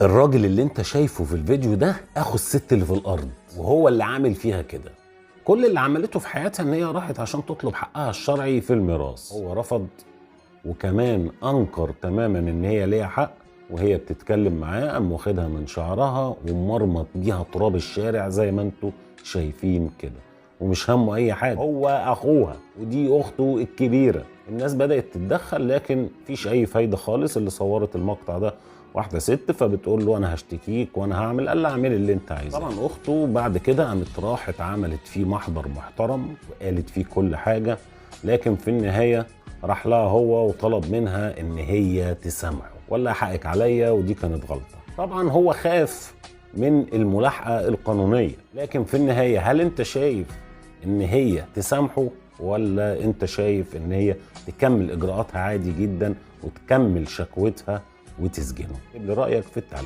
الراجل اللي انت شايفه في الفيديو ده اخو الست اللي في الارض، وهو اللي عامل فيها كده. كل اللي عملته في حياتها ان هي راحت عشان تطلب حقها الشرعي في الميراث، هو رفض وكمان انكر تماما ان هي ليها حق. وهي بتتكلم معاه قام واخدها من شعرها ومرمط بيها تراب الشارع زي ما انتوا شايفين كده، ومش همه اي حاجة، هو اخوها ودي اخته الكبيرة. الناس بدات تتدخل لكن مفيش اي فايده خالص. اللي صورت المقطع ده واحدة ست، فبتقول له انا هشتكيك وانا هعمل، قال لها اعمل اللي انت عايزه. طبعا اخته بعد كده قامت راحت عملت فيه محضر محترم وقالت فيه كل حاجة، لكن في النهاية راح لها هو وطلب منها ان هي تسامحه، ولا حقك عليا ودي كانت غلطه. طبعا هو خاف من الملاحقة القانونية، لكن في النهاية هل انت شايف ان هي تسامحه، ولا انت شايف ان هي تكمل اجراءاتها عادي جدا وتكمل شكوتها وتسجنه؟ اكتب لي رايك في التعليق.